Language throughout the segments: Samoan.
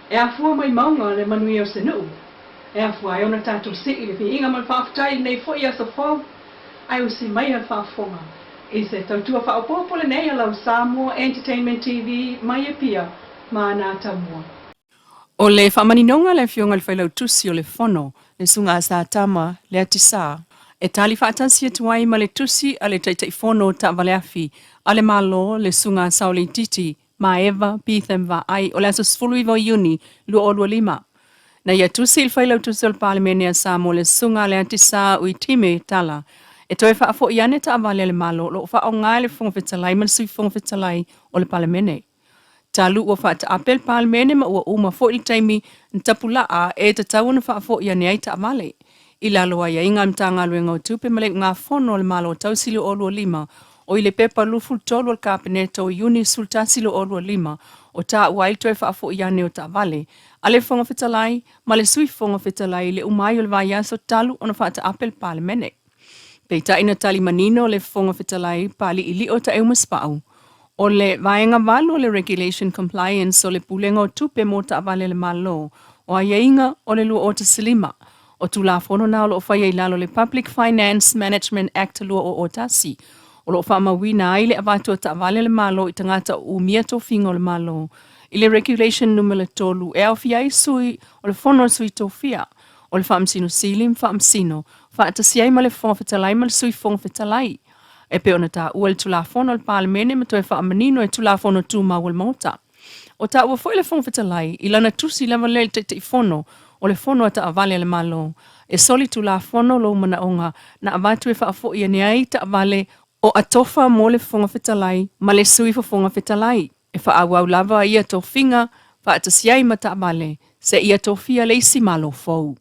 E afua mai mauga le manuia o se nuu, e afua ai ona tatou sii le viiga ma le faafetai i lenei foi aso fou, ae usi maia le faafofoga i se tautua faaopoopo lenei a lau Samoa Entertainment TV mai Apia ma ana atamua. O le faamaninoga a le Afioga i le Failautusi o le Fono, le Susuga a Satama Leatisa, e tali faatasi atu ai ma le tusi a le Taitaifono o Taavaleafi a le Malo, le Susuga a Saoleititi Maeva Betham Vaai, o le aso 19 o Iuni 2025. Na ia tusi i le Failautusi o le Palemene a Samoa le Susuga a Leatisa Uitime Tala e toe faafoi ane taavale a le Malo o lo o faaaoga e le Fofoga Fetalai ma le Sui Fofoga Fetalai o le Palemene. Talu ua faataape le Palemene ma ua uma foi le taimi na tapulaa e tatau ona faafoi ane ai taavale. I lalo o aiaiga a le Matagaluega o Tupe ma le Iugafono a le Malo Tausi 2025, o i le Pepa 23 a le Kapeneta o Iuni 11 2025, o taua ai le toe faafoi ane o taavale a le Fofoga Fetalai ma le Sui Fofoga Fetalai i le uma ai o le vaiaso talu ona faataape le Palemene. Peitai na tali manino le Fofoga Fetalai Papali'ili'o Taeu Masepau, o le Vaega 8 o le Regulation Compliance o le Pulega o Tupe mo Taavale a le Malo o aiaiga o le 2015, o Tulafono na o lo o faia i lalo o le Public Finance Management Act 2001, o lo o faamauina ai le avatu o taavale a le Malo i tagata o umia tofiga o le Malo i le Regulation Numera 3 e aofia ai sui o le Fono a Sui Tofia, o le Faamasino Sili ma Faamasino, faatasi ai ma le Fofoga Fetalai ma le Sui Fofoga Fetalai, e pei ona taua i le Tulafono a le Palemene ma toe faamanino e Tulafono Tumau a le Maota. O taua foi le Fofoga Fetalai i lana tusi lava lea i le Taitaifono o le Fono a Taavale a le Malo, e soli Tulafono lou manaoga na avatu e faafoi ane ai taavale o atofa mo le Fofoga Fetalai ma le Sui Fofoga Fetalai. E faaauau lava ia tofiga faatasi ai ma taavale seia tofia le isi Malo fou.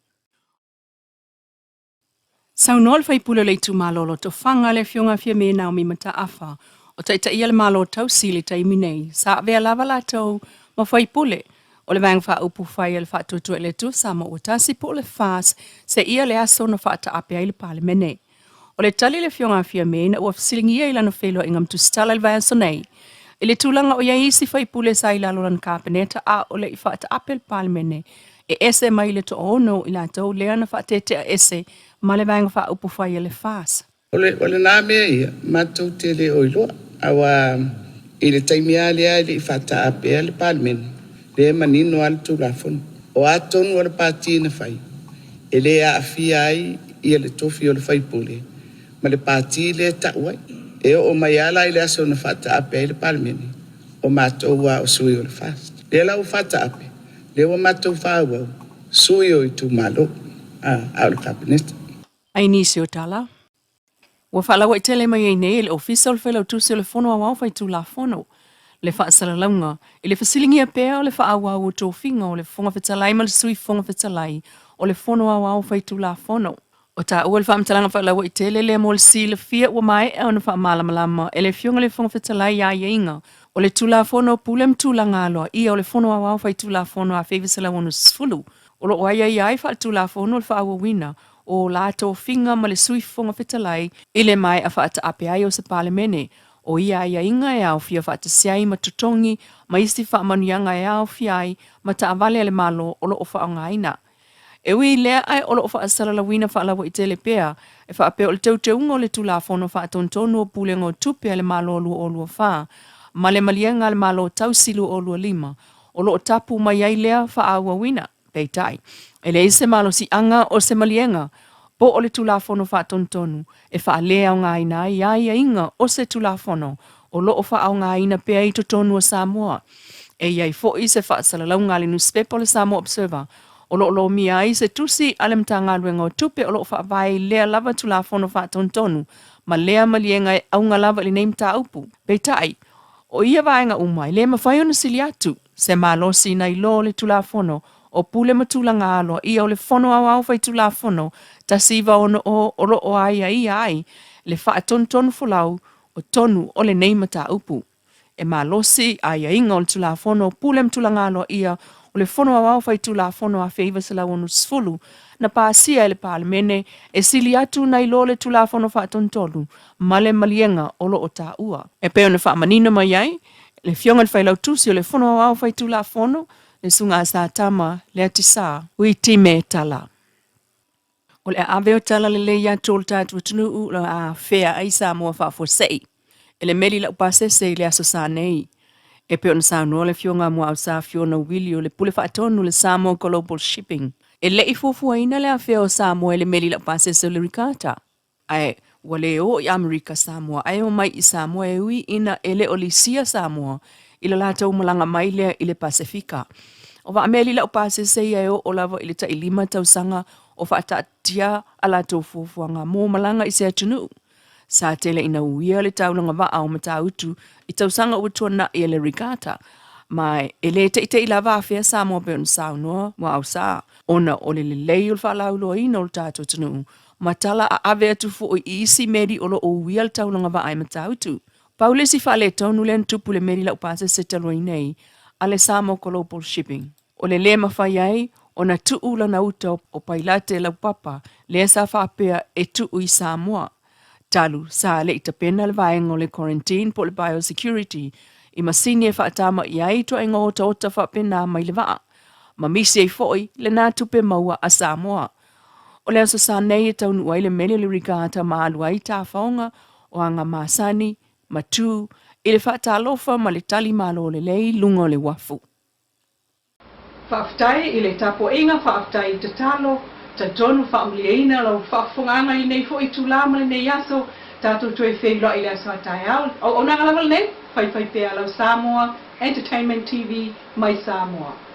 Saunoa le faipule o le itumalo o Lotofaga, le Afioga a Fiame Naomi Mataafa, o taitaia le Malo Tausi i le taimi nei, sa avea lava latou ma faipule o le Vaega Faaupufai a le Faatuatua i le Atua Samoa ua Tasi po o le FAST seia le aso na faataape ai le Palemene. O le tali a le Afioga a Fiame ina ua fesiligia i lana feiloaiga ma Tusitala i le vaiaso nei, i le tulaga o i ai isi faipule sa i lalo o lana Kapeneta a o le i faataape le Palemene e ese mai le toaono o i latou lea na faatetea ese ma le Vaega Faaupufai a le FAST. O lena mea ia, matou te le o iloa, aua i le taimi lava lea e le i faataapea le Palemene, lea e manino lava le Tulafono. O a tonu a le Pati na fai, e le aafia ai ia le tofi o le sui usufono ma le Pati lea e tau ai. E oo mai lava la i le aso na faataape ai le Palemene, o matou lava o sui o le FAST. Lea la ua faataape, lea ua matou faaauau, sui o itumalo, a o le Kapeneta. Ai nisi o tala, ua faalauaitele mai ai nei e le Ofisa o le Failautusi o le Fono Aoao Faitulafono le faasalalauga i le fesiligia pea o le faaauau o tofiga o le Fofoga Fetalai ma le Sui Fofoga Fetalai o le Fono Aoao Faitulafono. O taua le faamatalaga faalauaitele lea mo le silafia ua maea ona faamalamalama e le Afioga i le Fofoga Fetalai aiaiga o le Tulafono o Pule ma Tulaga Aloaia o le Fono Aoao Faitulafono 1960 o lo o aiaia ai faaletulafono le faaauauina o la tofiga ma le Sui Fofoga Fetalai i le maea faataape ai o se Palemene. O ia aiaiga e aofia faatasi ai ma totogi ma isi faamanuiaga e aofia ai ma taavale a le Malo o lo o faaaogaina. E ui i lea ae o lo o faasalalauina faalauaitele pea e faapea o le teuteuga o le Tulafono Faatonutonu o Pulega o Tupe a le Malo 2024 ma le Maliega a le Malo Tausi 2025 o lo o tapu mai ai lea faaauauina. Peitai, e leai se malosiaga o se maliega po o le Tulafono Faatonutonu e faaleaogaina ai aiaiga o se Tulafono o lo o faaaogaina pea i totonu o Samoa. E i ai foi se faasalalauga a le nusipepa o le Samoa Observer o lo o lomia ai se tusi a le Matagaluega o Tupe o lo o faavae i lea lava Tulafono Faatonutonu ma lea maliega e auga lava i lenei mataupu. Peitai, o ia vaega uma e le mafai ona sili atu se malosi nai lo le Tulafono o Pule ma Tulaga Aloaia o le Fono Aoao Faitulafono 1960 o lo o aiaia ai le faatonutonu folau o tonu o lenei mataupu. E malosi aiaiga o le Tulafono o Pule ma Tulaga Aloaia o le Fono Aoao Faitulafono 1960 na pasia e le Palemene e sili atu nai lo le Tulafono Faatonutonu ma le maliega o lo o taua. E pei ona faamanino mai ai le Afioga i le Failautusi o le Fono Aoao Faitulafono, le Susuga a Satama Leatisa Uitime Tala. O le ave o tala lelei atu o le tatou atunuu o le a afea ai Samoa faafuasei e le meli laupasese i le Aso Sa nei. E pei ona saunoa le Afioga a Muaausa Fiona Willie o le Pule Faatonu o le Samoa Global Shipping, e le i fuafuaina le afea o Samoa e le meli laupasese o le Regatta. Ae ua le o i Amerika Samoa ae omai i Samoa e ui ina e le o lisia Samoa i le latou malaga mai lea i le Pasefika. O vaa meli laupasese ia e oo lava i le tailima tausaga o faataatia a latou fuafuaga mo malaga i se atunuu. Sa tele ina uia le taulaga vaa o Matautu i tausaga ua tuanai e le Regatta, ma e le teitei lava afea Samoa pei ona saunoa Muaausa, ona o le lelei o le faalauiloaina o le tatou atunuu ma tala aave atu foi i isi meli o lo o uia le taulaga vaa i Matautu. Pau le isi faaletonu lea na tupu i le meli laupasese talu ai nei a le Samoa Global Shipping, o le lē mafai ai ona tuu lana uta o Pailate laupapa lea sa faapea e tuu i Samoa, talu sa le i tapena le vaega o le quarantine po o le biosecurity i masini e faatamaia ai ituaiga otaota faapena mai le vaa, ma misi ai foi lena tupe maua a Samoa. O le Aso Sa nei e taunuu ai le meli o le Regatta ma alu ai tafaoga o aga masani ma tu i le faatalofa ma le tali malo lelei i luga o le uafu. Faafetai i le tapuaiga, faafetai i tatalo, talitonu faamalieina lau faafofogaaga i lenei foi itula ma lenei aso, tatou toe feiloai i le aso a taeao. Auaunaga lava lenei, faifai pea lau Samoa Entertainment TV mai Samoa.